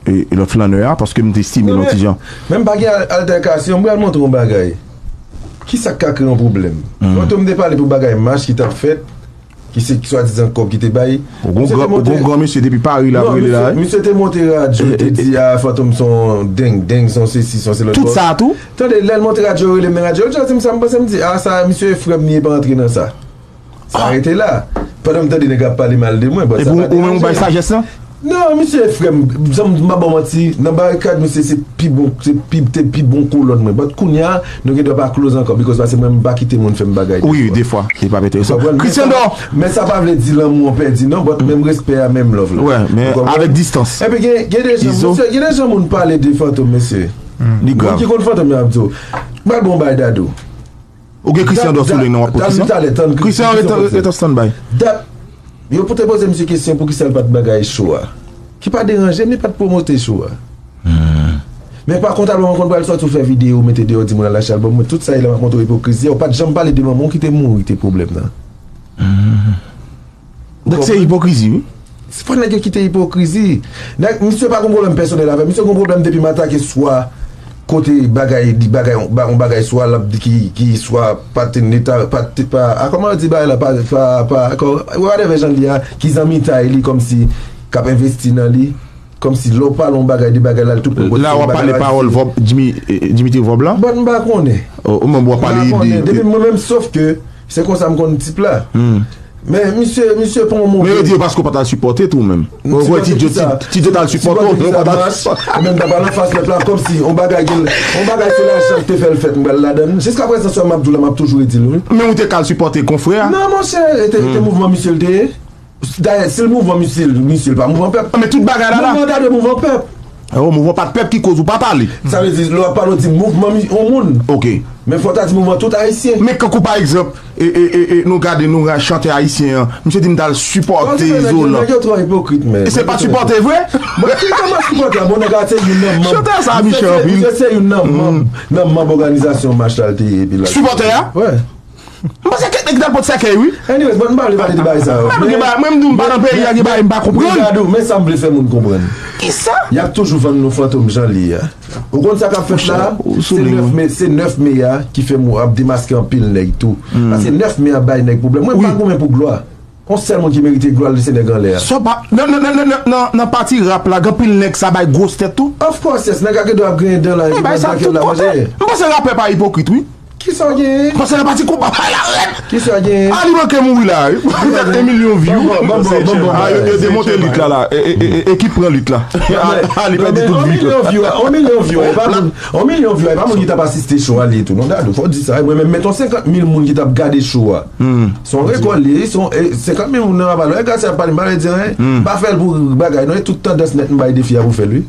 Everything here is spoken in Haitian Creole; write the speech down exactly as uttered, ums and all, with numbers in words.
e, e lòt flannè a, paske m te estime l yon ti jan. Men m pa gen al- altèkasyon, m pral montre yon bagay. Ki sa k ka kreye yon pwoblèm? Fantom te pale pou bagay mach ki t ap fèt, ki se swadizan kòb ki te bay. Ou gon gran, ou gon gran mesye depi Pari la, pou rele la. Non, misye te monte radyo, te di, a, Fantom se yon deng, deng se yon sesi, se yon se lòt. Tout sa tou? Tande, lè l monte radyo, rele m nan radyo, l jis di m sa, m panse, m di, a, sa, misye e frè m, li pa antre nan sa. Sa rete la. Pandan m tande nèg ap pale mal de mwen, bon, sa pa deranje. Epi ou menm ou bay sajès lan? Non, misye e frè m, m pa ba w manti, nan barikad misye se pi bon, se pi, te pi bon kolòn mwen. But kounye a, nou gen dwa pa close ankò, because paske mwen m pa kite moun fè m bagay defwa. Wi, defwa, li pa enteresan. Christian Dor! Men sa pa vle di lanmou an pèdi non, but menm respè a, menm love la. Wè, men avèk distans. Epi gen, gen de jan, mesye, gen de jan moun pale de Fantom, mesye. Li grav. Moun ki konn Fantom yo ap di w. M pral ba w yon bagay, Dadou. Ou gen Christian Dor sou liy nan, w ap pran Christian? Christian, ret an standby. Dat, yo pou te poze misye kesyon poukisa l pa t bagay show a. Ki pa deranje m, li pa t pwomote show a. Men pa kont, album an konn pral sòti, ou fè videyo, ou mete deyò, di moun al achte album mwen, tout sa e la m ap montre w ipokrizi a, ou pa t janm pale de manman w ki te mouri, ki te pwoblèm nan. Donk se ipokrizi, wi. Se fò nèg yo kite ipokrizi. Nèg, misye pa gon pwoblèm pèsonèl avè m. Misye gon pwoblèm depi m atake swa kote bagay, di bagay, yon ba- yon bagay swa l ap di ki, ki swa pa te neta, pa te, pa, a, kòman yo di bagay la, pa, pa, pa, kò- whatever jan l ye a, ki zanmitay li, kòmsi k ap envesti nan li, kòmsi lè w pale yon bagay, de bagay la, l tou pran. La w ap pale pawòl Vòb, Jimmy, eh, Dimitri Vòb la? Bon, m pa konnen. O, o, men w ap pale de. M pa konnen. Depi mwen menm, sof ke se konsa m konn tip la. Men misye, misye pran yon move. Men yo di yo paske w pa t al sipòte tou menm. Ou kwè Ti Djo, Ti Djo t al sipòte w, men w pa t al sipòte. E menm ta pral anfas pèp la, kòmsi yon bagay gen, yon bagay se lajan ki te fè l fèt, m pral ladan l. Jiskaprezan, sa m ap di w la, m ap toujou redi l, wi. Men ou te ka al sipòte konfrè a? Non, monchè, e te, e te mouvman misye l te ye. Dayè, si l mouvman misye, misye l pa mouvman pèp. Men tout bagay la la. Mouvman ta dwe mouvman pèp. O, mouvman pa t pèp ki koz ou pa pale. Sa vle di, lè w ap pale, w di mouvman mi- yon moun. Ok. Men fò w ta di mouvman tout ayisyen. Men kankou pa egzanp, e, e, e, e, nou gade, nou gade chantè ayisyen an, misye di m t al sipòte Izolan. Nèg yo twò ipokrit, men. E se pa sipòte vre? Bon, ki kòman sipòte? Bon, nèg la se youn nan manm. Chantè sa, misye anpil. Misye se youn nan manm, nan manm òganizasyon mach la l te ye, epi la. Sipòtè a? Wè. M panse kèk nèg t al pot sèkèy, wi. Anyways, mwen, m pa vle pale de bagay sa yo. Mwen, gen bagay, mwen, m di w, m pa nan peyi a, gen bagay m pa konprann. Gade, men sa m vle fè moun konprann. Kisa? Y ap toujou vann nou Fantom jan li ye a. Ou konn sa k ap fèt la? Se nèf me, se nèf me a ki fè m ap demaske anpil nèg tou. Paske nèf me a bay nèg pwoblèm. Mwen, m pa goumen pou glwa. Yon sèl moun ki merite glwa, se nèg anlè a. Sa pa, nan, nan, nan pati rap la, gen anpil nèg sa bay gwos tèt tou. Of course, yes, nèg a gen dwa ap griyen dan la, epi bay sa tout kote. M panse rapè pa ipokrit, wi. Kisa w genyen? Paske nan pati konba pa la rèd. Kisa w genyen? Ali manke mouri la, wi. Li fè de milyon view. Bon, bon, bon, bon, bon. A, yo, yo demonte lit la, la. E, e, e, e, ekip pran lit la. Ali pèdi tout vi. On milyon view, on milyon view, e pa moun, on milyon view, e pa moun ki t ap asiste show a li tou. Non, Dadou, fò w di sa. Mwen menm, meton senkant mil moun ki t ap gade show a. Se yon rekò li ye, se yon, e, senkant mil moun nan ap pale. Lè Garcia ap pale, m pa vle di anyen. M pa fè l pou bagay, non, e tout tandans nèt m bay defi a pou fè l, wi.